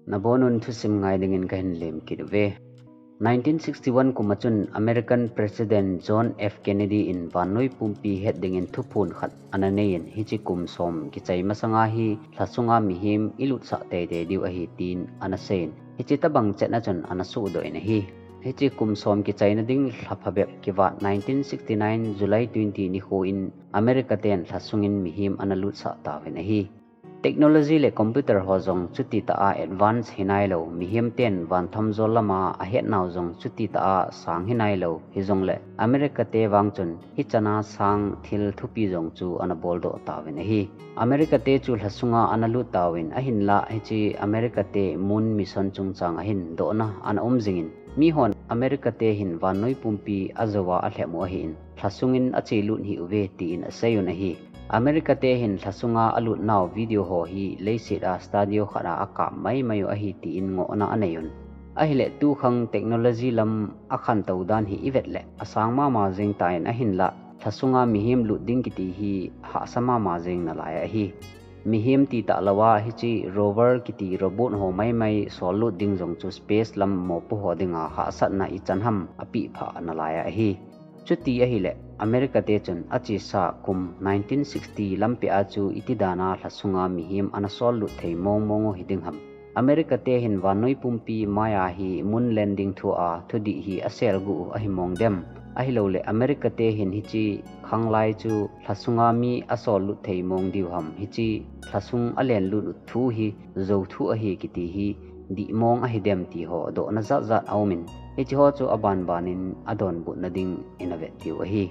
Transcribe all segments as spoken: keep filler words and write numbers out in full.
Nabonun thusim ngai dingin kahin lemkit uve. Nineteen sixty-one kum a chun American President John F Kennedy in vannoi pumpi het dingin thuphon khat ana neiyin, hiche kum som kichai masanga hi lhasunga mihem ilutsah teitei diu ahi tin ana seiyin, hiche tabang chetna chun ana sohdoh in ahi. Hiche kum som kichaina ding lha phabep kivat nineteen sixty-nine July twenty nikho in America ten lhasungin mihem ana lutsah tauvin ahi. Technology le computer ho jong chuti tah a advance hinailou, mihem ten vanthamjol lama ahetnau jong chuti tah a sang hinailou, hijongle America te vang chun hichana sang thil thupi jong chu ana boldoh tauvin ahi. America te chu lhasunga ana lut tauvin ahinlah hiche America te moon mission chungchang ahin dohna ana um jingin, mihon America te hin vannoi pumpi ajouva alhep u ahin, lhasungin achelut hih uve tin aseiyun ahi. America te hin lhasunga alutnau video ho hi leiset a studio khat a akap maimai u ahi tin ngohna aneiyun. Ahile tukhang technology lam akhantou dan hi ivet le asang mama jeng tan ahinlah, lhasunga mihem lut ding kiti hi hahsa mama jeng nalai ahi. Mihem ti talou a hiche rover kiti robot ho maimai sollut ding jong chu space lam mopo ho dinga hahsatna ichan ham apehpha nalai ahi. Chuti ahile America te chun achesa kum nineteen sixty lampia chu iti dana lhasunga mihem ana sollut thei mongmong u hiding ham. America te hin vannoi pumpi maiya hi moon landing thua thudih hi aselguh u ahi mong dem? Ahiloule America te hin hiche khanglai chu lhasunga mi asollut thei mong diu ham, hiche lhasung alenlut u thu hi jou thu ahi kiti hi dihmong ahi dem ti ho dohna jatjat aumin, hiche ho chu abanbanin adonbutna dingin avet diu ahi.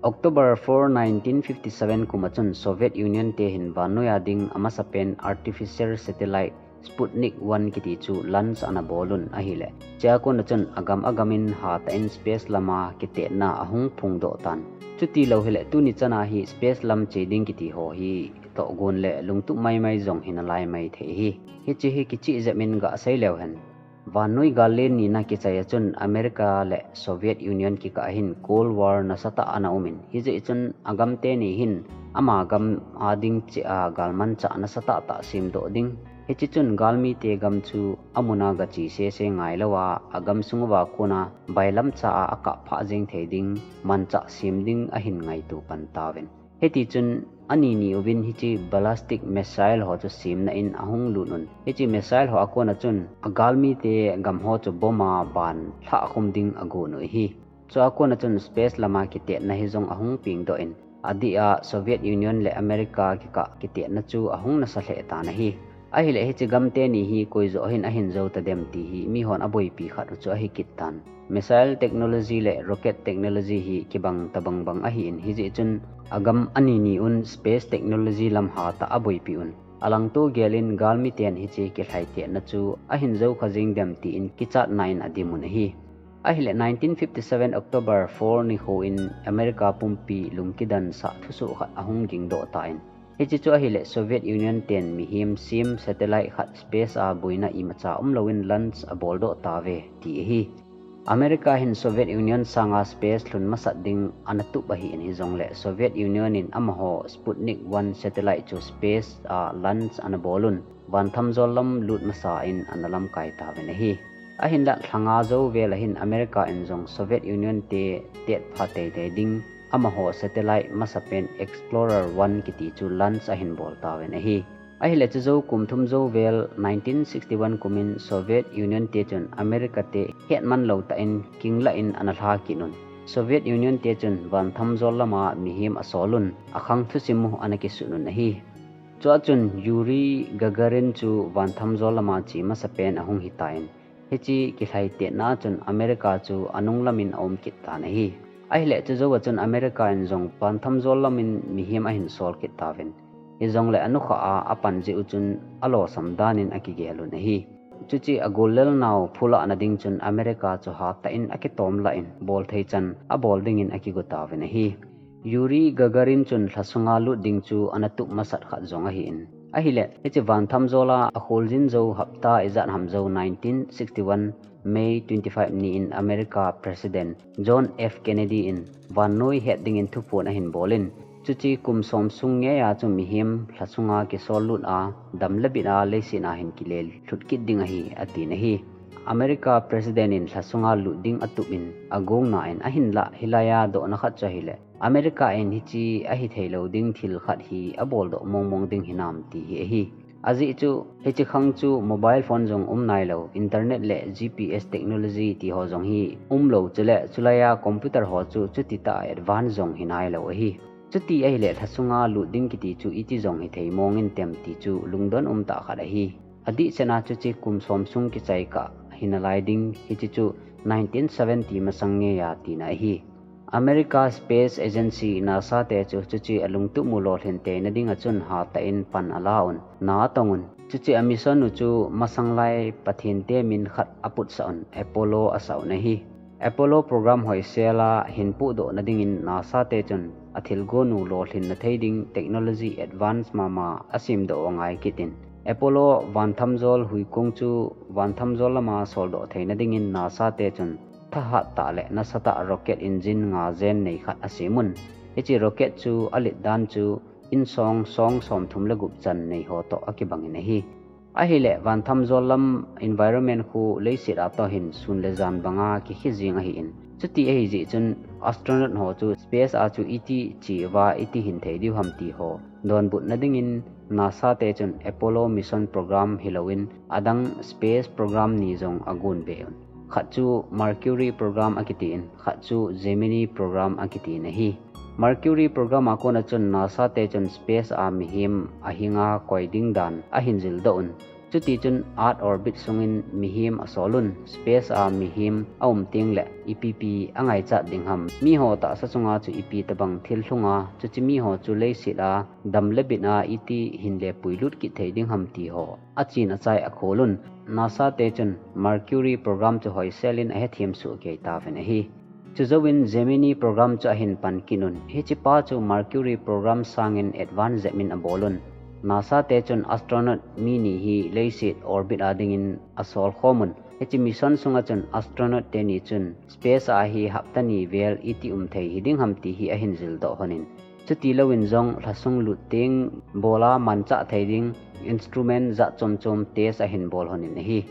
October four, nineteen fifty-seven kum a chun Soviet Union te hin vannoiya ding amasapen artificial satellite Sputnik one kiti chu launch ana bolun ahile, chua kona chun agam agamin hatah in space lama kitetna ahung phongdoh tan. Chutilou hile tuni chana hi space lam che ding kiti ho hi tohgon le lungtup maimai jong hinalai maithei ahi. Hiche hi kicheh jepin gasei leuhen. Vannoi gallen nina kichai a chun America le Soviet Union kikah hin Cold War nasatah ana umin, hijeh chun agam teni hin ama gam a ding cheh a galmanchah nasatah tah semdoh ding, hiche chun galmite gam chu amuna gache sese ngailouva, agam sunguva kona bailamcha a akapphah jeng thei ding manchah sem ding ahin ngaito pan tauvin. Hitichun anini uvin hiche ballistic missile ho chu semna in ahung lutun, hiche missile ho akona chun agalmite gam ho chu bomb a ban lhahkhum ding agon u ahi. Chua kona chun space lama kitetna hi jong ahung pengdoh in, adeh a Soviet Union le America kikah kitetna chu ahung nasa lheh tan ahi. Ahile hiche gam teni hi koijoh hin ahin jou tadem ti hi mihon aboipi khat u chu ahi kit tan. Missile technology le rocket technology hi kibang tabang bang ahin, hijeh chun agam anini un space technology lam hatah aboipi un. Alangto gelin galmiten hiche kilhaitetna chu ahin joukha jeng dem tin kichatna in adimun ahi. Ahile nineteen fifty-seven October four nikho in America pumpi lungkidansah thusoh khat ahung gingdoh tan. Hiche chu ahile Soviet Union ten mihem sem satellite khat space a boina imacha umlouvin launch aboldoh tauve ti ahi. America hin Soviet Union sanga space lhun masat ding ana tup ahin, hijongle Soviet Union in amaho Sputnik one satellite chu space a launch ana bolun, vanthamjol lam lut masa in ana lamkai tauvin ahi. Ahinlah lha nga jou vel ahin America in jong Soviet Union te tetpha teitei ding amaho satellite masapen Explorer one kiti chu launch ahin bol tauvin ahi. Ahile chujou kum thum jou vel nineteen sixty-one kumin Soviet Union te chun America te hetman lou tah in kinglah in ana lha kit un. Soviet Union te chun vanthamjol lama mihem asolun, akhang thusim u ana kisut un ahi. Chua chun Yuri Gagarin chu vanthamjol lama che masapen ahung hitan, hiche kilhaitetna chun America chu anunglamin aum kit tan ahi. Ahile chujouva chun America in jong vanthamjol lamin mihem ahin sol kit tauvin. Hijongle anukhah a apan jeh u chun alosam danin akigel un ahi. Chuche agollelnau phulahna ding chun America chu hatah in akitomlah in, bolthei chan abol dingin akigo tauvin ahi. Yuri Gagarin chun lhasunga lut ding chu ana tup masat khat jong ahin. Ahile hiche vanthamjol a akholjin jou hapta ijat ham jou nineteen sixty-one May twenty-five ni in America President John F Kennedy in vannoi het dingin thuphon ahin bolin, Chuche kum som sung ngeiya chu mihem lha sunga kisol lut a, dam le bit a leiset a hin kile lhut kit ding ahi, atin ahi. America President in lha sunga lut ding atup in agong nain, ahinlah hilaiya dohna khat chu ahileh, America in hiche ahi theilou ding thil khat hi abol doh mong mong ding hinam ti hi ahi. Ajeh chu, hiche khang chu mobile phone jong um nailou, internet le G P S technology ti ho jong hi umlou, chule chulaiya computer ho chu chuti tah a advance jong hi nailou ahi. Chuti ahileh lha sunga lut ding kiti chu iti jong hi thei mong intem ti chu lungdon um tah khat ahi. Adehset a chuche kum som sung kichai kah hi nalai ding hiche chu nineteen seventy masang ngeiya tina ahi. America Space Agency NASA te chu chuche alungtup u lolhin teina dinga chun hatah in pan ala un, na atong un. Chuche a mission u chu masang lai Pathen te min khat aputsah un, Apollo asah un ahi. Apollo program hoisel a hin puhdoh na dingin NASA te chun athilgon u lolhin na thei ding technology advance mama asemdoh u angai kit in, Apollo vanthamjol huikong chu vanthamjol lama soldoh theina dingin NASA te chun thahat tah le nasatah rocket engine nga jen nei khat asem un. Hiche rocket chu alet dan chu insong song som thum le gup chan nei ho toh akibang in ahi. Ahileh vanthamjol lam environment khu leiset a toh hin sun le jan banga kikhe jing ahin. Chuti ahi jeh chun astronaut ho chu space a chu iti che uva iti hin thei diu ham ti ho donbut na dingin NASA te chun Apollo mission program hilouvin adang space program ni jong agon be un. Khat chu Mercury program akiti in, khat chu Gemini program akiti in ahi. Mercury program a kona chun NASA te chun space a mihem ahinga koi ding dan ahin jildoh un. Chuti chun Earth orbit sungin mihem asol un, space a mihem aum teng le ipi pi angaichat ding ham, mi ho tahsa chunga chu ipi tabang thil lhunga, chuche mi ho chu leiset a dam le bit a iti hin le puilut kit thei ding ham ti ho achin achai akhol un. NASA te chun Mercury program chu hoisel in ahethem soh kei tauvin ahi. Chujouvin Gemini program chu ahin pan kit un. Hiche pa chu Mercury program sangin advance jep in abol un. NASA te chun astronaut mi ni hi leiset orbit a dingin asol khom un. Hiche mission sunga chun astronaut teni chun space a hi hapta ni vel iti um thei hiding ham ti hi ahin jildoh lhon in. Chuti louvin jong lhasung lut teng bola manchah thei ding instrument jat chom chom test ahin bol lhon in ahi.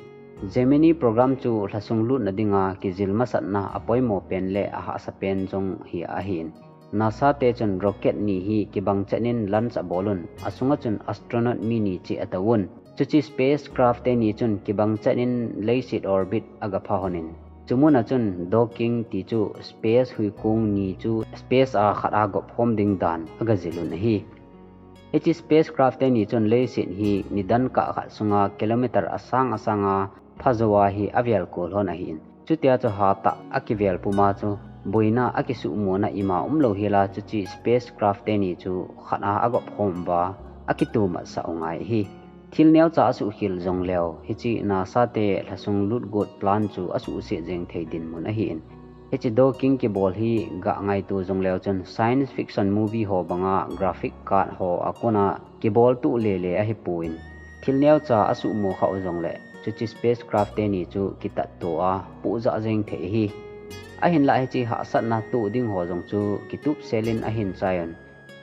Gemini program chu lhasung lutna dinga kijil masatna apoimo pen le ahahsa pen jong hi ahin. NASA te chun rocket ni hi kibang chet in launch abol un, asunga chun astronaut mi ni cheh atou un. Chuche spacecraft teni chun kibang chet in leiset orbit agapha lhon in. Chumun a chun docking ti chu space huikong ni chu space a khat a gop khom ding dan agajil un ahi. Hiche spacecraft teni chun leiset hi nidan kah khat sunga kilometer asang asanga phajou a hi avel kol lhon ahin. Chutia chu hatah a kivel puma chu boina akisuhmona ima umlou hela chuche spacecraft teni chu khat a agop khom uva akitomat sah u ngai ahi. Thil neocha asuhkhel jongleu, hiche NASA te lhasung lut got plan chu asuhset jeng thei dinmun ahin. Hiche docking kibol hi gah ngaito jongleu chun science fiction movie ho banga graphic card ho a kona kibol tuh lele ahipon. Thil neocha asuhmo khah u jongle, chuche spacecraft teni chu kitatto a pohjah jeng thei ahi. Ahinlah hiche hahsatna toh ding ho jong chu kitup sel in ahin chai un.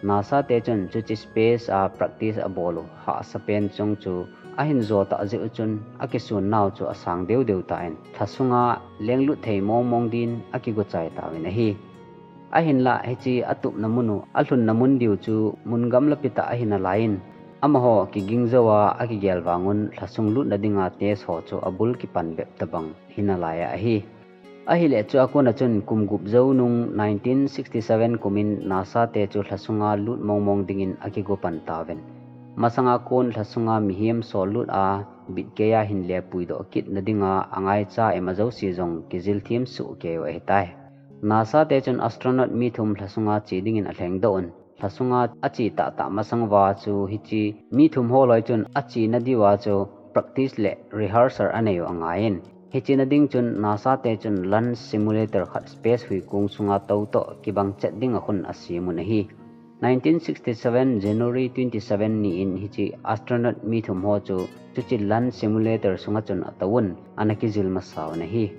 NASA te chun chuche space a practice abol u hahsa pen chung chu ahin jo tah jeh u chun akisunnau chu asang deu deu tan lhasunga lenglut thei mong mong din akigo chai tauvin ahi. Ahinlah hiche atupna mun u alhunna mun diu chu mun gamlapi tah ahi nalai in, amaho kiging jou a akigel vang un lhasung lutna dinga test ho chu abul kipan bep tabang hi nalai ahi. Ahileh chu akona chun kum gup jou nung nineteen sixty seven kumin NASA te chu lhasunga lut mong mong dingin akigo pan tauvin. Masanga kon lhasunga mihem sol lut a bitkei a hin le puidoh kit na dinga angaicha ima jouse jong kijil them soh kei u ahitai. NASA te chun astronaut mi thum lhasunga che dingin alhengdoh un. Lhasunga ache tahtah masang uva chu hiche mi thum ho loi chun achena diuva chu practice le rehearsal anei u angaiyin. Hiche na ding chun NASA te chun launch simulator khat space huikong sunga tou toh kibang chet dinga khun asem un ahi. Nineteen sixty seven January twenty seven ni in hiche astronaut mi thum ho chu chuche launch simulator sunga chun atou un, ana kijil masa un ahi.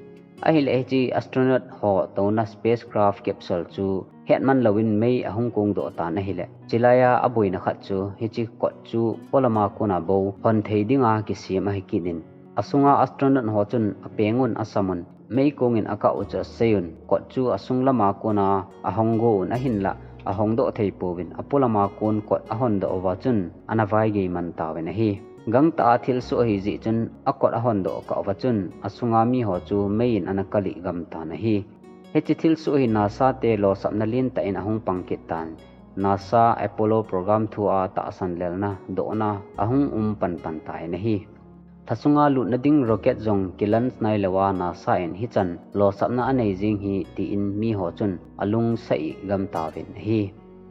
Ahileh hiche astronaut ho touna spacecraft capsule chu hetman louvin mei ahung kong doh tan ahileh, chulaiya aboina khat chu hiche kot chu polama kona bou hon thei dinga kisem ahi kit in, asunga astronaut ho chun apengun asamun, meikong in akah u chu aseiun, kot chu asung lama kona ahong go un ahinlah ahong doh thei pouvin, apolama kon kot ahon doh uva chun ana vaigei man tauvin ahi. Gangtah a thilsoh ahi jeh chun akot ahon doh kah uva chun asunga mi ho chu mei in ana kalih gam tan ahi. Hiche thilsoh hi NASA te losapna lentah in ahung pang kit tan, NASA Apollo program thua tahsan lelna dohna ahung um panpan tan ahi. Lhasunga lutna ding rocket jong kilaunch nailouva NASA in hichan losapna anei jing hi tin mi ho chun alung saih gam tauvin ahi.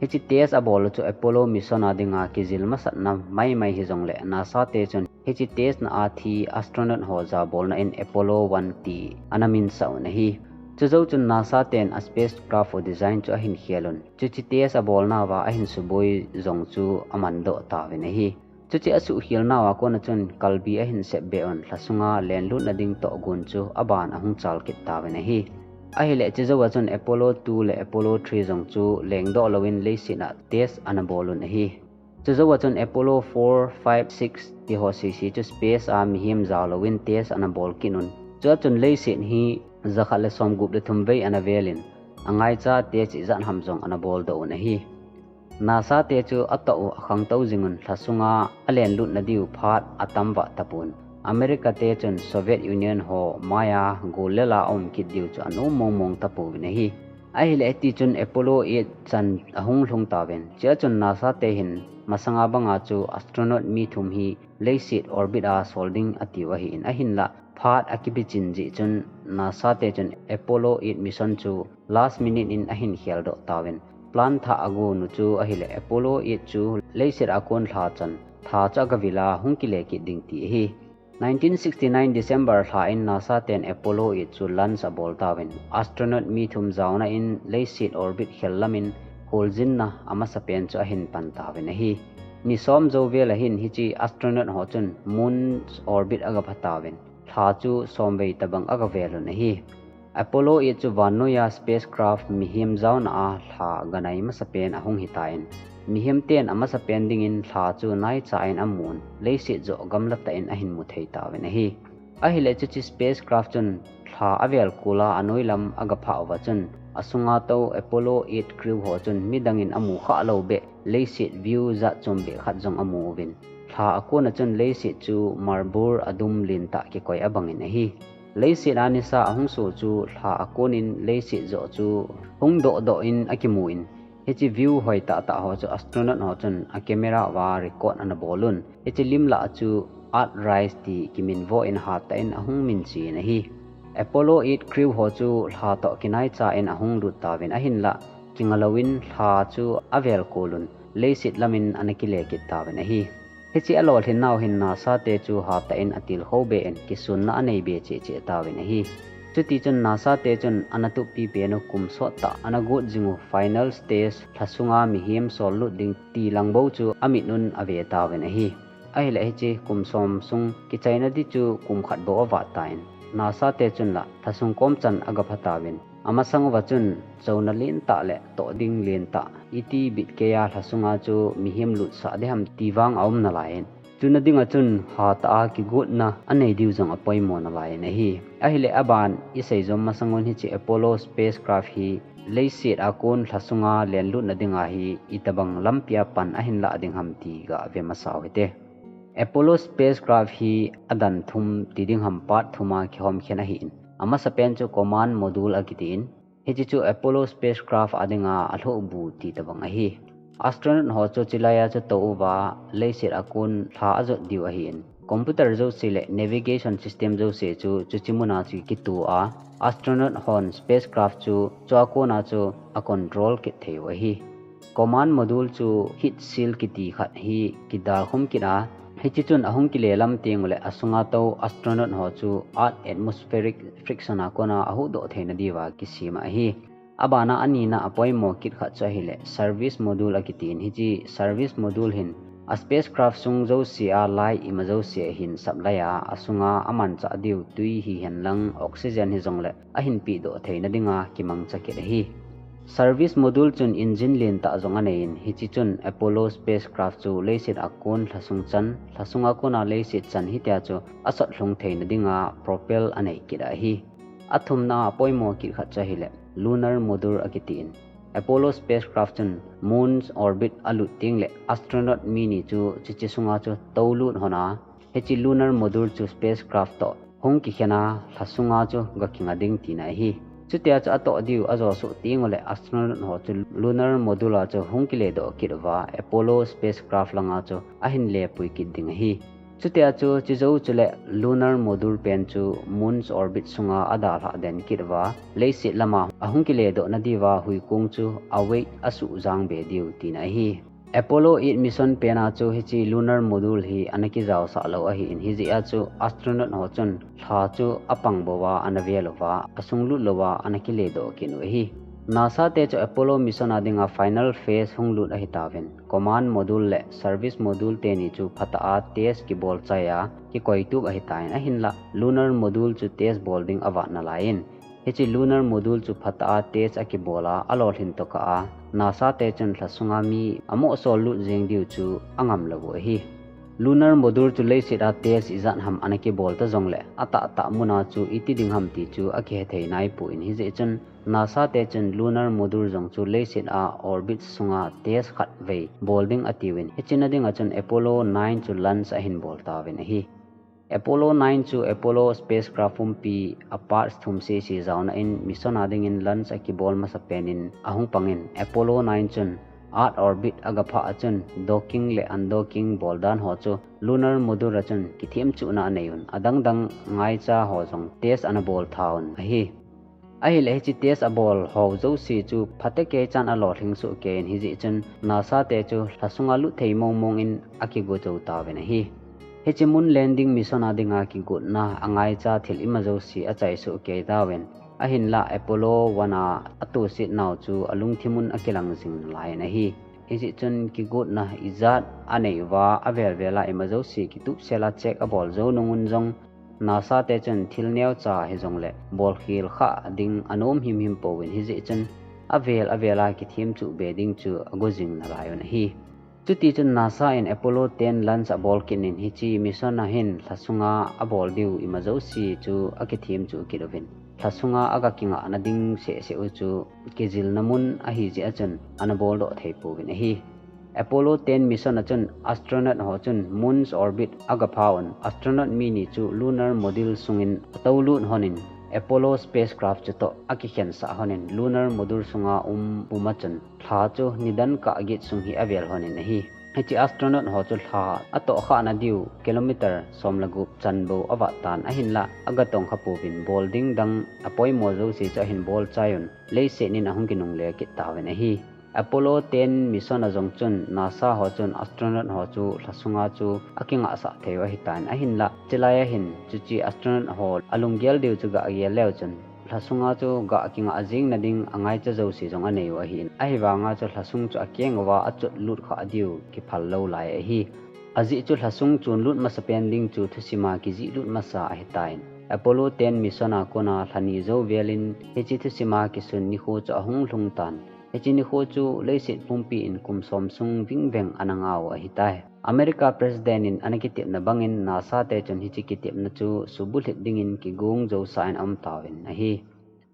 Hiche test abol u chu Apollo mission a dinga kijil masatna maimai hijongleh NASA te chun hiche test na a thi astronaut ho jabolna in Apollo one ti ana minsah un ahi. Chujou chun NASA ten a spacecraft u design chu ahin khel un, chuche test abolnauva ahin suboi jong chu aman doh tauvin ahi. Chuche asuhkhel nauva kona chun kalbi ahin sep be un, lhasunga lenlutna ding tohgon chu aban ahung chal kit tauvin ahi. Ahileh chujouva chun Apollo two le Apollo three jong chu lengdoh louvin leiset a test ana bol un ahi. Chujouva chun Apollo four, five, six ti ho sese chu space a mihem jao louvin test ana bol kit un. Chua chun leiset hi jakhat le somgup le thum vei ana vel in, angaicha test ijat ham jong ana bol doh un ahi. NASA te chu atoh u akhangtou jing un, lhasunga alenlutna diu phat atam vah tapon, America te chun Soviet Union ho maiya gollel a aum kit diu chu anom mongmong tapouvin ahi. Ahileh hitichun Apollo eight chan ahung lhung tauvin, chua chun NASA te hin masanga banga chu astronaut mi thum hi leiset orbit a sol ding atiu ahin, ahinlah phat akibichin jeh chun NASA te chun Apollo eight mission chu last minute in ahin kheldoh tauvin, plan thah agon u chu ahileh Apollo eight chu leiset a kon lha chan lha chu agavil a hung kile kit ding ti ahi. Nineteen sixty-nine December lha in NASA ten Apollo eight chu launch abol tauvin, astronaut mi thum jaona in leiset orbit khel lam in kholjinna amasapen chu ahin pan tauvin ahi. Ni som jou vel ahin hiche astronaut ho chun moon's orbit agapha tauvin, lha chu somvei tobang agavel un ahi. Apollo eight chu vannoiya spacecraft mihem jaona a lha ganai masapen ahung hitan, mihem ten amasapen dingin lha chu naicha in amun, leiset joh gamla tah in ahin mu thei tauvin ahi. Ahileh chuche spacecraft chun lha avel kol a anoilam agaphah uva chun, asunga tou Apollo eight crew ho chun midang in amu khah lou beh leiset view jat chom beh khat jong amu uvin, lha akona chun leiset chu marble adum lentah kikoi abang in ahi. Leiset a nisa ahung so chu lha akon in leiset joh chu hung dohdoh in akimu in, hiche view hoitah tah ho chu astronaut ho chun a camera uva record ana bol un, hiche lim lah chu Earthrise ti kiminvo in hatah in ahung minchen ahi. Apollo eight crew ho chu lha toh kinaicha in ahung lut tauvin ahinlah, kinga louvin lha chu avel kol un, leiset lam in ana kile kit tauvin ahi. Hiche alolhin nau hin NASA te chu hatah in atilkhou be in kisunna anei be cheh cheh tauvin ahi. Chutichun NASA te chun ana tup pipen u kum sottah ana got jing u final stage lhasunga mihem sollut ding ti lang bou chu amit un ave tauvin ahi. Ahileh hiche kum som sung kichaina di chu kum khat bou avat tan, NASA te chun lah lhasung kom chan agapha tauvin, amasang uva chun chouna lentah le toh ding lentah iti bit keiya lhasunga chu mihem lutsah ding ham ti vang aum nalai in, chuna dinga chun hatah a kigotna anei diu jong apoimo nalai in ahi. Ahileh aban isei jom masang un hiche Apollo spacecraft hi leiset a kon lhasunga lenlutna dinga hi itobang lampia pan ahin lah ding ham ti gave masa u hite. Apollo spacecraft hi adan thum ti ding ham part thum a kihomkhen ahin, amasapen chu command module akitin, hiche chu Apollo spacecraft a dinga alhohbu ti tobang ahi. Astronaut ho chu chulaiya chu tou uva leiset a kon lha ajot diu ahin, computer jouse le navigation system jouse chu chuche muna chu kito a, astronaut hon spacecraft chu chua kona chu acontrol kit thei u ahi. Command module chu heat shield kiti khat hi kidalkhum kit a, hiche chun ahung kile lam tenguleh asunga tou astronaut ho chu Earth atmospheric friction a kona ahuhdoh theina diuva kisem ahi. Abana anina apoimo kit khat chu ahileh service module akitin, hiche service module hin A spacecraft sung jouse a light ima jouse ahin supply a, asunga amanchah diu tui hihen lang oxygen hijongle ahin pehdoh theina dinga kimangcha kit ahi. Service module chun engine lentah jong aneiyin, hiche chun Apollo spacecraft chu leiset a kon lhasung chan, lhasunga kona leiset chan hitia chu asot lhung theina dinga propel anei kit ahi. Athumna a poimo kit khat chu ahile lunar module akitin. Apollo spacecraft chun moon's orbit alut tengle astronaut mi ni chu hiche sunga chu toulut hon a, hiche lunar module chu spacecraft toh hung kikhen a lhasunga chu gakinga ding tina ahi. Chutia chu atoh diu ajo soh tengule astronaut ho chu lunar module a chu hung kiledoh kit uva Apollo spacecraft langa chu ahin lepui kit ding ahi. Chutia chu hiche jou chule lunar module pen chu moon's orbit sunga adalhah den kit uva, leiset lama ahung kiledoh nadiuva huikong chu aweight asuh jangbe diu tina ahi. Apollo eight mission pena chu hiche lunar module hi ana kijaosah lou ahin, hijeh a chu astronaut ho chun lha chu apang bouva ana vel uva, asunglut louva ana kiledoh kit u ahi. NASA te chu Apollo mission a dinga final phase hung lut ahitauvin, command module le service module teni chu phatah a test kibol chai a kikoitup ahitan, ahinlah lunar module chu test bol ding avat nalaiyin, hiche lunar module chu phatah a test akibol a, alolhin tokah a NASA te chun lhasunga mi amoh sol lut jeng diu chu angam lou u ahi. Lunar module chu leiset a test ijat ham ana kibol ta jongle, atahtah muna chu iti ding ham ti chu akihe thei naipon, hijeh chun NASA te chun lunar module jong chu leiset a orbit sunga test khatvei bol ding atiuvin, hiche na dinga chun Apollo nine chu launch ahin bol tauvin ahi. Apollo nine chu Apollo spacecraft pumpi a parts thum sese jaona in mission a dingin launch akibol masapen in ahung pangin, Apollo nine chun Earth orbit agaphah a chun docking le undocking bol dan ho chu lunar module a chun kithemchuhna aneiyun, adangdang ngaicha ho jong test ana bol thauvin ahi. Ahile hiche test abol ho jouse chu phatecha chan alolhing sohkeiyin, hijeh chun NASA te chu lhasunga lut thei mongmong in akigo jou tauvin ahi. Hiche moon landing mission a dinga kigotna angaicha thil ima jouse achai sohkei tauvin, ahinlah Apollo one a atohset nau chu alungthim un akilang jing nalaiyin ahi. Hijeh chun kigotna ijat anei uva, avel vel a ima jouse kitupsel a check abol jou nung un jong NASA te chun thil neocha hijongle bolkhel kha ding anom himhim pouvin, hijeh chun avel avel a kithemchuh be ding chu ago jing nalaiyun ahi. Chutichun NASA in Apollo ten launch abol kit in, hiche mission a hin lhasunga abol diu ima jouse chu akithemchuh kit uvin, lhasunga aga kingahna ding sehseh u chu kijilna mun ahijeh a chun ana boldoh thei pouvin ahi. Apollo ten mission a chun astronaut ho chun moon's orbit agaphauvin, astronaut mi ni chu lunar module sungin atoulut honin, Apollo spacecraft chutoh akikhensah honin, lunar module sunga um puma chun lha chu nidan kah get sung hi avel honin ahi. Hiche astronaut ho chu lha atohkhahna diu kilometer som le gup chan bou avat tan, ahinlah agatong kha pouvin, bol ding dang apoimo jouse chu ahin bol chaiyun, leiset in ahung kinungle kit tauvin ahi. Apollo ten mission a jong chun NASA ho chun astronaut ho chu lhasunga chu akingahsah theiu ahitan, ahinlah chulai a hin chuche astronaut ho alunggel diu chu gagel leu chun lhasunga chu ga kingah jing nading angaicha jouse jong aneiu ahin, ahivanga chu lhasung chu akeng uva achotlut kha diu kiphal lou lai ahi. Ajeh chu lhasung chonlut masapen ding chu thusima kijihlut masa ahitan, Apollo ten mission a kona lhani jou velin hiche thusima kisun nikho chu ahung lhung tan, hiche nikho chu leiset pumpi in kum som sung vingveng ana ngau ahitai. America President in ana kitepna bangin NASA te chun hiche kitepna chu subulhit dingin kigong jousah in aum tauvin ahi.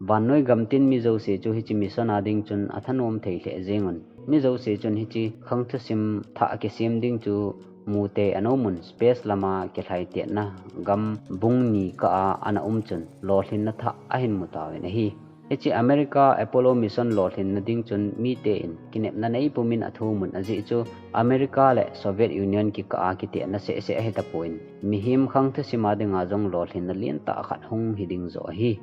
Vannoi gamtin mi jouse chu hiche mission a ding chun athanom thei lheh jengun, mi jouse chun hiche khang thusim thah kisem ding chu mutei ana umun, space lama kilhaitetna gam bung ni kah a ana um chun lolhinna thah ahin mu tauvin ahi. Hiche America Apollo mission lolhinna ding chun mite in kinepna neipumin athumun, ajeh chu America le Soviet Union kikah a kitepna sehseh ahitapoin, mihem khang thusima dinga jong lolhinna lentah khat hung hiding joh ahi.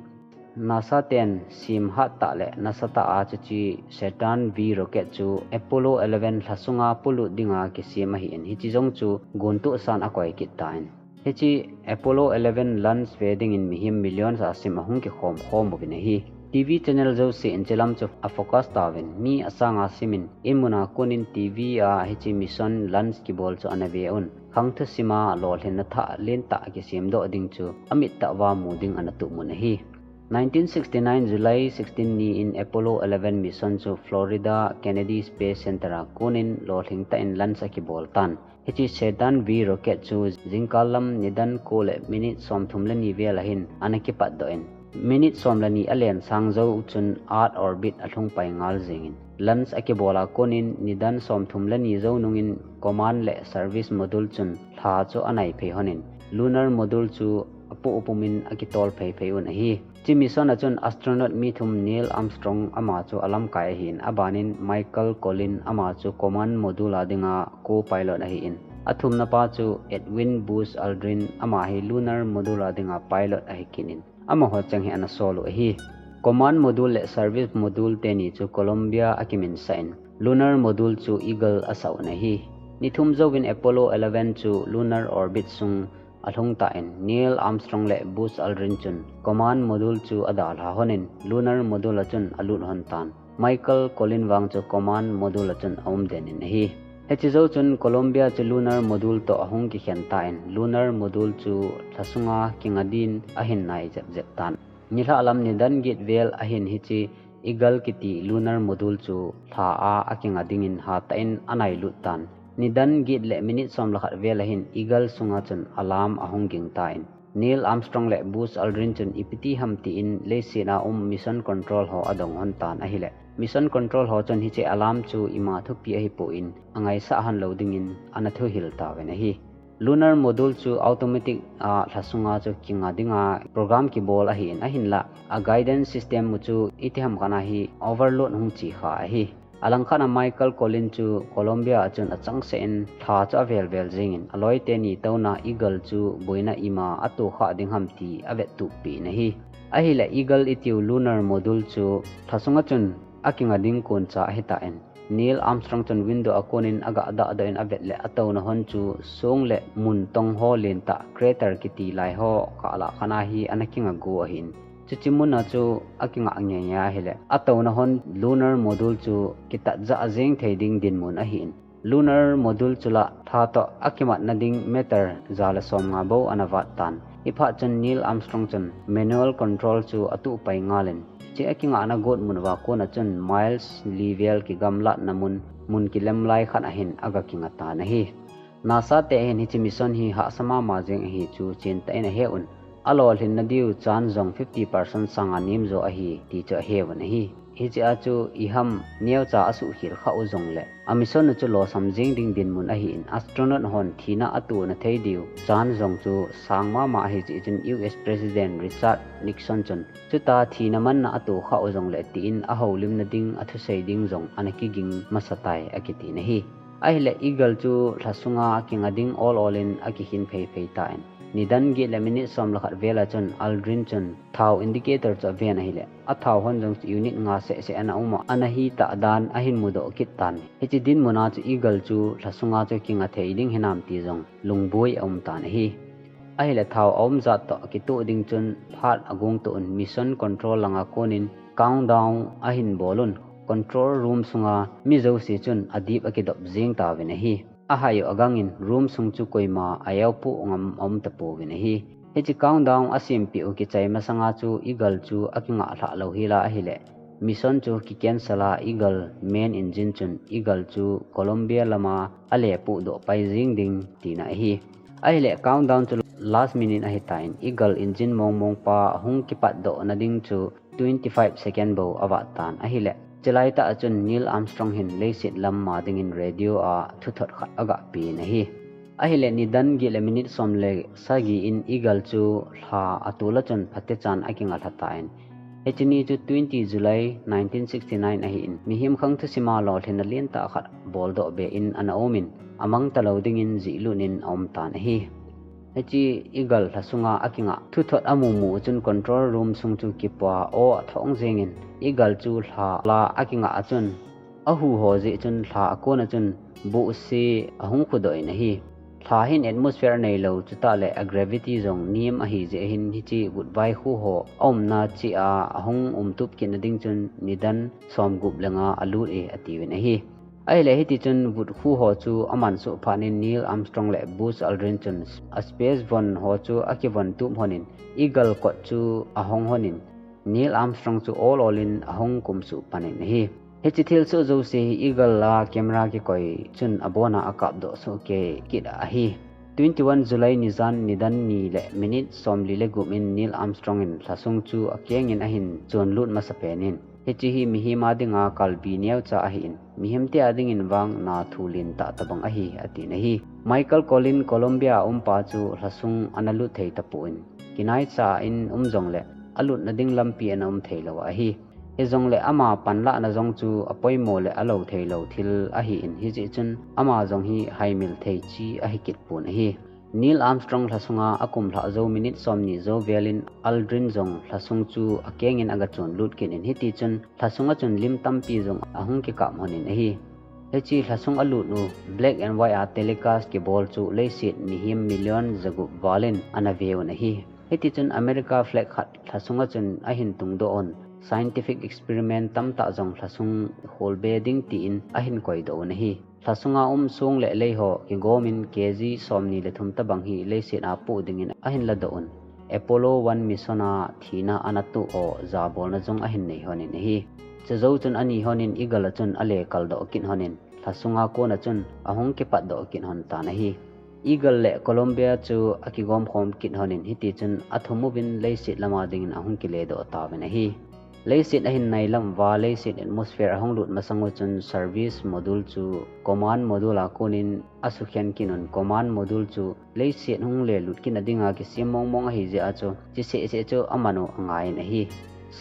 NASA ten sem hattah le nasatah a chuche Saturn V rocket chu Apollo eleven lhasunga polut dinga kisem ahin, hiche jong chu gontohsan akoi kit tan, hiche Apollo eleven launch ve dingin mihem millions a sim ahung kikhom khom uvin ahi. T V channel jouse in hiche lam chu a focus tauvin, mi asanga simin, in muna konin T V a hiche mission launch kibol chu ana ve un. Khangthu sima lolhinna thah lentah kisemdoh ding chu amit tah uva mu ding ana tumun ahi. Nineteen sixty-nine July sixteen ni in Apollo eleven mission chu Florida Kennedy Space Center a konin lolhing tah in launch akibol tan. Hiche Saturn V rocket chu jingkah lam nidan ko le minute somthum le ni vel ahin ana kipatdoh in, minute som le ni alen sang jou chun Earth orbit alhung pai ngal jengin, launch akibol a konin nidan somthum le ni jou nungin command le service module chun lha chu anai phei honin, lunar module chu apoh pumin akitol phei phei un ahi. Hiche mission a chun astronaut mi thum Neil Armstrong ama chu alamkai ahin, abanin Michael Collins ama chu command module a dinga co-pilot ahin, athumna pa chu Edwin Buzz Aldrin ama hi lunar module a dinga pilot ahi kit in, amaho cheng hi ana sol u ahi. Command module le service module teni chu Columbia akiminsah in, lunar module chu Eagle asah un ahi. Ni thum jouvin Apollo eleven chu lunar orbit sung alhung tan, Neil Armstrong le Buzz Aldrin chun command module chu adalha honin, lunar module a chun alut hon tan. Michael Collins vang chu command module a chun aum den in ahi. Hiche jou chun Columbia chu lunar module toh ahung kikhen tan, lunar module chu lha sunga kinga din ahin nai jep jep tan. Nilhah lam nidan get vel ahin hiche Eagle kiti lunar module chu lha a akinga dingin hatah in anai lut tan. Nidan get le minute som le khat vel ahin Eagle sunga chun alarm ahung ging tan, Neil Armstrong le Buzz Aldrin chun ipi ti ham tin leiset a um mission control ho adong hon tan ahile, mission control ho chun hiche alarm chu ima thupi ahipon angaisah hon lou dingin ana thuhil tauvin ahi. Lunar module chu automatic a lha sunga chu kinga dinga program kibol ahin, ahinla a guidance system u chu itiham khat a hi overload hung chi kha ahi. Alangkhat a Michael Collins chu Columbia a chun achangseh in lha chu avel vel jengin, aloi teni touna Eagle chu boina ima ato kha ding ham ti avet tup pi in ahi. Ahile Eagle itiu lunar module chu lha sunga chun akinga ding kon cha ahitan, Neil Armstrong chun window a konin aga dahdoh in avet le atouna hon chu song le mun tong ho lentah crater kiti lai ho kah lah khat a hi ana kinga go ahin. Chuche mun a chu akinga ngei ngei ahile, atouna hon lunar module chu kitat jah jeng thei ding dinmun ahin. Lunar module chu lah lha toh akimatna ding meter ja le som nga bou ana vat tan. Hiphat chun Neil Armstrong chun manual control chu atuh pai ngal in, hiche akingahna got mun uva kona chun miles li vel kigamlatna mun, mun kilem lai khat ahin aga kinga tan ahi. NASA te hin hiche mission hi hahsa mama jeng ahi chu chentah in ahe un. Alolhinna diu chance jong fifty percent sanga nem jo ahi ti chu ahe un ahi. Hiche a chu iham neocha asuhkhel kha u jongle, a mission u chu losam jeng ding dinmun ahin, astronaut hon thina atona thei diu chance jong chu sang mama ahi cheh chun U S President Richard Nixon chun, chuta thina manna ato kha u jongle tin ahoulimna ding athusei ding jong ana kiging masa tai akitin ahi. Ahile Eagle chu lha sunga kinga ding ol ol in akikhin phei phei tan. Nidan get le minute som le khat vel a chun Aldrin chun thao indicator chu aven ahile, athao hon jong chu unit nga seh seh ana um a, ana hi tah dan ahin mudoh kit tan. Hiche dinmun a chu Eagle chu lha sunga chu kinga thei ding hinam ti jong lungboi aum tan ahi. Ahile thao aum jat toh kitoh ding chun phat agong toh un mission control langa konin countdown ahin bol un. Control room sunga mi jouse chun adip akidop jeng tauvin ahi. Ahai u agangin room sung chu koima aeopoh ngam aum tapouvin ahi. Hiche countdown asempeh u kichai masanga chu Eagle chu akingah lhah lou hel a ahile, mission chu kicancel a Eagle main engine chun Eagle chu Columbia lama alepoh doh pai jeng ding tina ahi. Ahile countdown chu last minute ahitan, Eagle engine mong mong pa ahung kipatdoh na ding chu twenty five second bou avat tan ahile, chulai tah a chun Neil Armstrong hin leiset lam ma dingin radio a thuthot khat aga pen ahi. Ahile nidan get le minute som le sagi in Eagle chu lha atol a chun phatechan akinga lha tan. Hiche ni chu twenty July nineteen sixty-nine ahin, mihem khang thusima lolhinna lentah khat boldoh be in ana umin, amang talou dingin jihlut in aum tan ahi. Hiche Eagle lha sunga akingah thuthot amu mu chun control room sung chu kipuia aw athong jengin, Eagle chu lha la akingah a chun ahuho jeh chun lha akona chun bohse ahung khudoh in ahi. Lha hin atmosphere aneilou, chutah le a gravity jong nem ahi jeh hin hiche vutvai khu ho aumna cheh a ahung umtup kit nading chun nidan somgup le nga alut e atiuvin ahi. Ahile hiti chun vut khu ho chu amansuh phat in Neil Armstrong le Buzz Aldrin chun a space von ho chu akivon tup lhonin Eagle kot chu ahong lhonin Neil Armstrong chu ol ol in ahung kumsuh panin ahi. Hiche thilsoh jouse hi Eagle a camera kikoi chun abona akapdoh soh kei kit ahi. Twenty-one July nijan nidan ni le minute somli le gup in Neil Armstrong in lhasung chu akengin ahin chonlut masa penin, hiche hi mihem a dinga kalbi neocha ahin, mihemte a dingin vang na thu lentah tabang ahi, atin ahi. Michael Collins, Colombia a umpa chu lhasung analut thei tapon, kinaicha in um jongle alutna ding lampi ana um theilou ahi. Hijongle ama panlahna jong chu apoimo le alou theilou thil ahin, hijeh chun ama jong hi haimil thei chi ahikit pon ahi. Neil Armstrong lhasunga akumlhah jou minute somni jou velin Aldrin jong lhasung chu akengin agachonlut kit in, hitichun lhasunga chun lim tampi jong ahung kikap lhonin ahi. Hiche lhasung alut u black and white a telecast kibol chu leiset mihem million jagup valin ana veuvin ahi. Hitichun America flag khat lhasunga chun ahin tungdoh un, scientific experiment tamtah jong lhasung kholbe ding tin ahin koidoh un ahi. Lhasunga um song le lei ho kigomin kg somni le thum tabang hi leiset a poh dingin ahin ladoh un, Apollo one mission a thina ana toh ho jabolna jong ahin nei lhonin ahi. Chujou chun ani lhonin Eagle a chun ale kaldoh kit lhonin lhasunga kona chun ahung kipatdoh kit lhon tan ahi. Eagle le Columbia chu akigomkhom kit lhonin, hitichun athum uvin leiset lama dingin ahung kiledoh tauvin ahi. Leiset ahin nailam uva leiset atmosphere ahung lut masang u chun service module chu command module a konin asukhen kit un, command module chu leiset hung lelut kit nadinga kisem mongmong ahijeh a chu hiche sehseh chu aman u angaiyin ahi.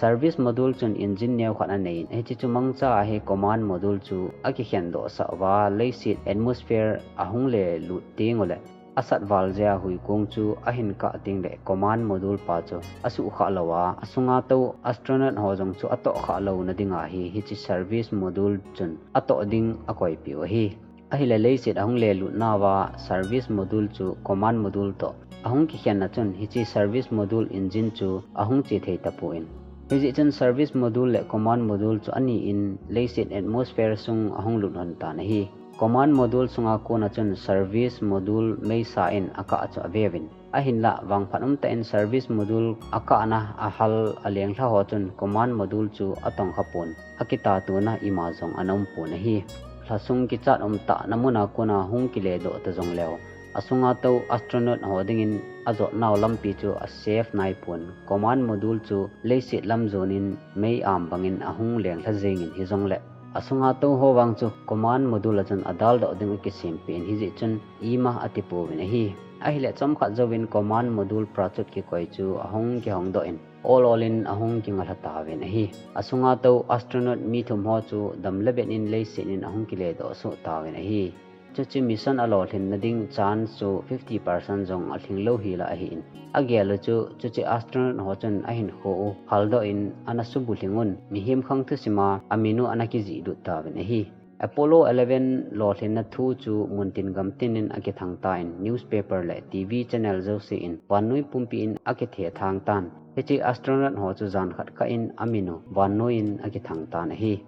Service module chun engine neokhat aneiyin, hiche chu mangcha a hi command module chu akikhendohsah uva, leiset atmosphere ahung lelut tengule asatval jeh a huikong chu ahin kah tengle command module pa chu asuhkhah louva, asunga tou astronaut ho jong chu atohkhah louna dinga hi hiche service module chun atoh ding akoipeh u ahi. Ahile leiset ahung lelutnauva service module chu command module toh ahung kikhenna chun hiche service module engine chu ahung che thei tapon, hijeh chun service module le command module chu ani in leiset atmosphere sung ahung lut lhon tan ahi. Command module sunga kona chun service module meisa in akah chu aveuvin, ahinlah vangphat umtah in service module akahna ahal alenglha ho chun command module chu atongkhapon, akitatona ima jong ana umpon ahi. Lhasung kichat umtahna muna kona hung kiledoh ta jongleu, asunga tou astronaut ho dingin ajotnau lampi chu asafe naipon, command module chu leiset lam jonin mei am bangin ahung lenglha jengin, hijongle asunga tou ho vang chu command module a chun adaldoh ding akisempeh in, hijeh chun ima atipouvin ahi. Ahile chomkhat jouvin command module parachute kikoi chu ahung kihongdoh in, ol ol in ahung kingalha tauvin ahi. Asunga tou astronaut mi thum ho chu damle bet in leiset in ahung kiledoh soh tauvin ahi. Chuche mission alolhinna ding chance chu fifty percent jong alhinglou hila ahin, agel u chu chuche astronaut ho chun ahinkho u haldoh in ana subulhing un, mihem khang thusima amin u ana kijihlut tauvin ahi. Apollo eleven lolhinna thu chu muntin gamtin in akithang tan, newspaper le TV channel jouse in vannoi pumpi in akithethang tan. Hiche astronaut ho chu jankhat kah in amin u vannoi in akithang tan ahi.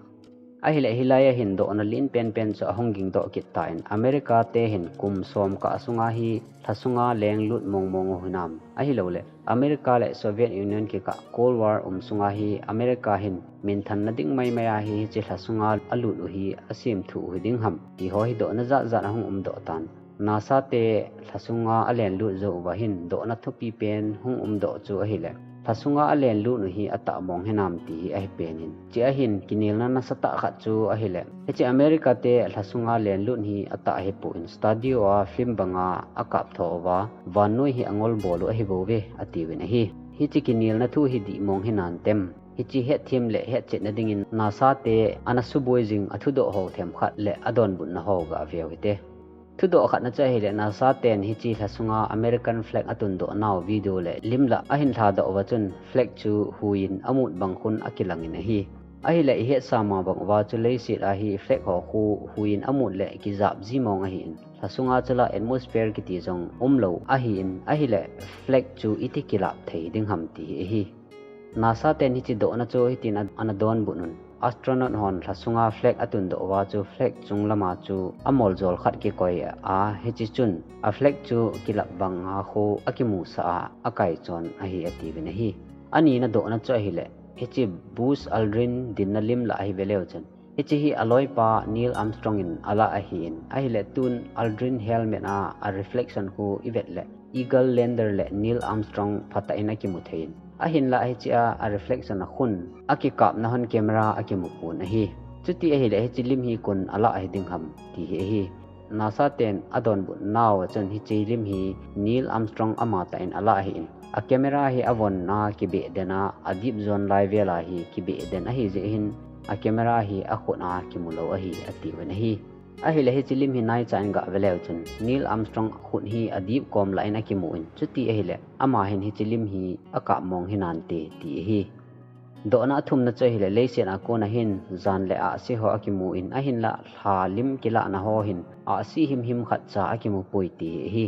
Ahile hilai a hin dohna len penpen chu ahung gingdoh kit tan, America te hin kum som kah sunga hi lhasunga lenglut mongmong u hinam, ahiloule America le Soviet Union kikah Cold War um sunga hi America hin minthanna ding maimai a hi hiche lhasunga alut u hi asemthu u hiding ham, ti ho hi dohna jatjat ahung umdoh tan. NASA te lhasunga alenlut jou uva hin dohna thupi pen hung umdoh chu ahile, lhasunga alenlut u hi atah mong hinam ti hi ahipen in, hiche a hin kinelna nasatah khat chu ahile, hiche America te lhasunga lenlut hi atah ahipon, studio a film banga akaptho uva vannoi hi angolbol u ahibouve atiuvin ahi. Hiche kinelna thu hi dihmong hinantem, hiche hetthem le hetchetna dingin NASA te ana suboi jing athudoh ho themkhat le adonbutna ho gaveu hite. Thudoh khatna chu ahile NASA ten hiche lhasunga American flag atundohnau video le lim lah ahin lhadoh uva chun flag chu huiyin amut bang khun akilangin ahi. Ahileh ihet sama bang uva chu leiset a hi flag ho khu huiyin amut leh kijap ji mong ahin, lhasunga chula atmosphere kiti jong umlou ahin, ahileh flag chu iti kilap thei ding ham ti hi ahi. NASA ten hiche dohna chu hitin a, ana donbut un. Astronaut hon lhasunga flag atundoh uva chu flag chung lama chu amoljol khat kikoi a, hiche chun a flag chu kilap banga khu akimusah a, akaichon ahi atiuvin ahi. Anina dohna chu ahileh, hiche Buzz Aldrin dinna lim lah ahi veleu chun, hiche hi aloipa Neil Armstrong in alah ahin, ahileh tun Aldrin helmet a, a reflection khu ivet leh Eagle lander leh Neil Armstrong phatah in akimu thei in, ahinlah hiche a, a reflection a khun akikapna hon camera akimu pon ahi. Chuti ahileh hiche lim hi koin alah ahi ding ham ti hi ahi. NASA ten adonbut nauva chun hiche lim hi Neil Armstrong amatah in alah ahin, a camera hi avon a kibeh den a, adip jon lai vel a hi kibeh den ahi jeh hin, a camera hi akhut a kimu lou ahi atiuvin ahi. Ahileh hiche lim hi naicha in gah veleu chun Neil Armstrong khut hi adip kom lah in akimu in, chuti ahileh ama hin hiche lim hi akap mong hinante ti ahi. Dohna athumna chu ahileh leiset a kona hin jan le ahsi ho akimu in, ahinlah lha lim kilahna ho hin ahsi himhim khatcha akimu poi ti hi ahi.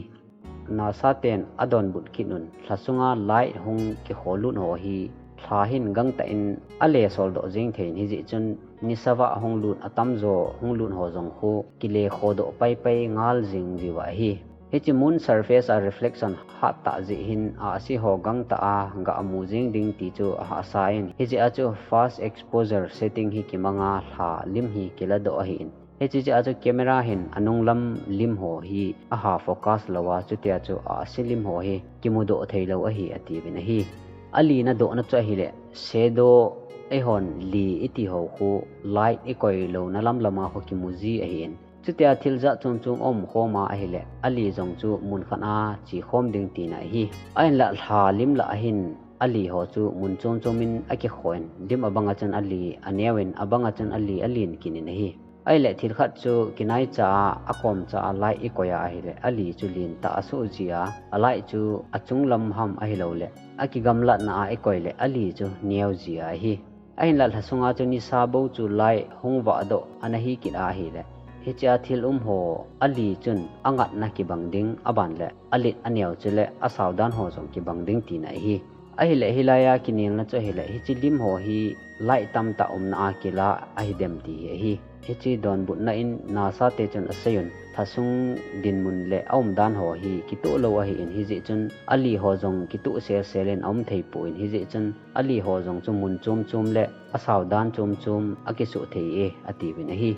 NASA ten adonbut kit un, lhasunga light hung kikholut ho hi lha hin gangtah in alesol doh jeng thei in, hijeh chun nisa vah hung lut atamjo hung lut ho jong khu kilekho doh paipai ngal jing jiuva ahi. Hiche moon surface a reflection hattah jeh hin ahsi ho gangtah a gah mu jeng ding ti chu ahahsa in, hijeh a chu fast exposure setting hi kimanga lha lim hi kiladoh ahin, hiche jeh a chu camera hin anunglam lim ho hi aha focus louva, chutia chu ahsi lim ho hi kimudoh theilou ahi atiuvin ahi. Alina dohna chu ahileh shadow, eihon li iti ho khu light ikoi louna lamlama khu kimu ji ahin, chutia thil jat chom chom aumkhom a ahileh ali jong chu mun khat a chekhom ding tina ahi. Ahinlah lha lim lah ahin ali ho chu mun chom chom in akikho in, lim abanga chun ali aneo in, abanga chun ali alen kit in ahi. Ahileh thil khat chu kinaicha a, akomcha a light ikoi a ahileh ali chu lentah asuh ji a, a light chu achunglam ham ahilouleh akigamlatna a ikoi leh ali chu neo ji a ahi. Ahinlah lhasunga chu nisa bou chu light hung vahdoh ana hi kit a ahileh, hichea thil um ho ali chun angatna kibang ding, aban leh alet aneo chuleh asaodan ho jong kibang ding tina ahi. Ahileh hilaiya kinelna chu ahileh hiche lim ho hi light tamtah umna a kila ahidem ti hi ahi. Hiche donbutna in NASA te chun aseiyun, lhasung dinmun leh aumdan ho hi kitoh lou ahin, hijeh chun ali ho jong kitoh selsel in aum theipon, hijeh chun ali ho jong chu mun chom chom leh asaodan chom chom akisoh thei e, atiuvin ahi.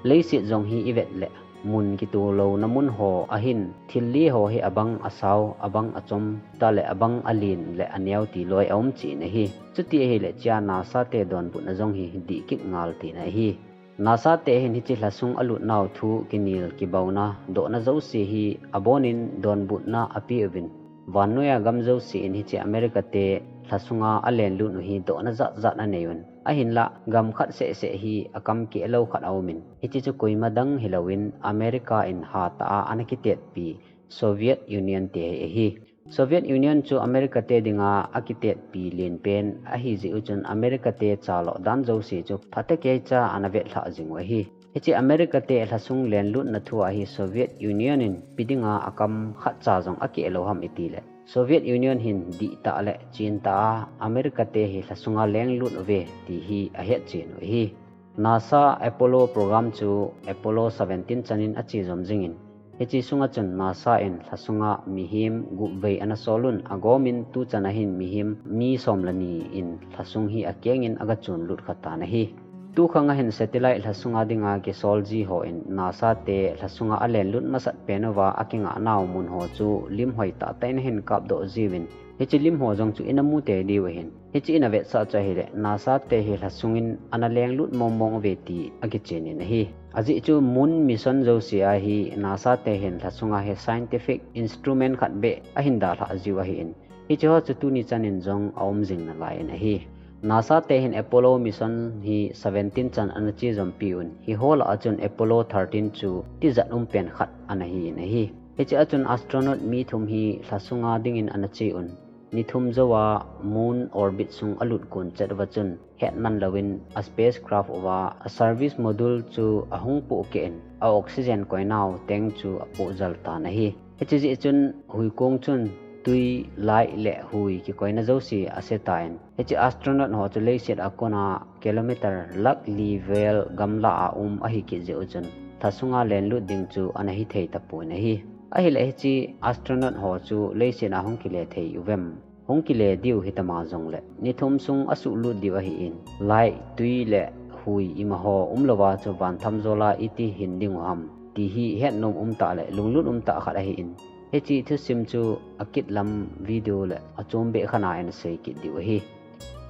Leiset jong hi ivet leh mun kitoh louna mun ho ahin, thil li ho hi abang asao, abang achom, taleh abang alen leh aneo ti loi aum cheh in ahi. Chuti ahileh hichea NASA te donbutna jong hi dihkit ngal tina ahi. NASA te hin hiche lhasung alutnau thu kinel kibauna dohna jouse hi abonin donbutna apeuvin, vannoiya gam jouse in hiche America te lhasunga alenlut u hi dohna jat jat aneiyun, ahinlah gam khat seh seh hi akam kehlou khat aumin, hiche chu koima dang hilouvin America in hatah a ana kitetpi Soviet Union te hi ahi. Soviet Union chu America te dinga akitetpi lenpen ahijeh u chun America te chaloh dan jouse chu phatecha ana vetlhah jing u ahi. Hiche America te lhasung lenlutna thua hi Soviet Union in ipi dinga akam khatcha jong akehlou ham itileh, Soviet Union hin dihtah leh chentah a America te hi lhasunga lenglut uve ti hi ahetchen u ahi. NASA Apollo program chu Apollo seventeen chanin achejom jingin, hiche sunga chun NASA in lhasunga mihem gup vei ana solun, agomin tuchan ahin mihem mi som le ni in lhasung hi akengin agachonlut khatan ahi. Tukhang ahin satellite lhasunga dinga kisol ji hon NASA te lhasunga alenlut masat pen uva akingahnau mun ho chu lim hoitah tah in ahin kapdoh jiuvin, hiche lim ho jong chu ina mu tei diu ahin. Hiche ina vetsah chu ahileh NASA te hi lhasungin ana lenglut mong mong uve ti akichenin ahi. Ajeh chu moon mission jouse a hi NASA te hin lhasunga hi scientific instrument khat beh ahin dalhah jiu ahin, hiche ho chu tuni chanin jong aum jing nalaiyin ahi. NASA te hin Apollo mission hi seventeen chan ana chejompiuvin, hiho lah a chun Apollo thirteen chu tijat umpen khat ana hin ahi. Hichea chun astronaut mi thum hi lhasunga dingin ana cheuvin, Ni thum jouva moon orbit sung alut kon chet uva chun, hetman louvin a spacecraft uva a service module chu ahung pohkeh in, a oxygen koinau tank chu apohjal tan ahi. Hiche jeh chun huikong chun tui, light le hui kikoina jouse ase tan, hiche astronaut ho chu leiset a kona kilometer lakh li vel gamla a um ahi kit jeh u chun, tha sunga lenlut ding chu ana hithei tapon ahi. Ahileh hiche astronaut ho chu leiset a hung kile thei uvem? Hung kile diu hitama jongleh, ni thum sung asuhlut diu ahin, light, tui le hui imaho umlouva chu van thamjol a iti hin dingu ham, ti hi hetnom umtah le lunglut umtah khat ahin, hiche thusim chu akit lam video le achom beh khat a ina sei kit diu ahi.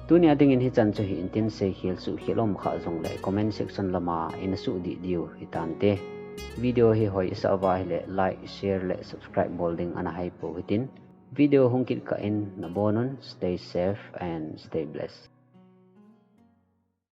Tunia dingin hichan chu hitin, seikhel suhkhel um kha jongleh comment section lama ina suhdih diu hitante. Video hi hoi isah uva ahileh like, share le subscribe bol ding ana haipou hitin. Video hung kit kah in nabonun, stay safe and stay blessed.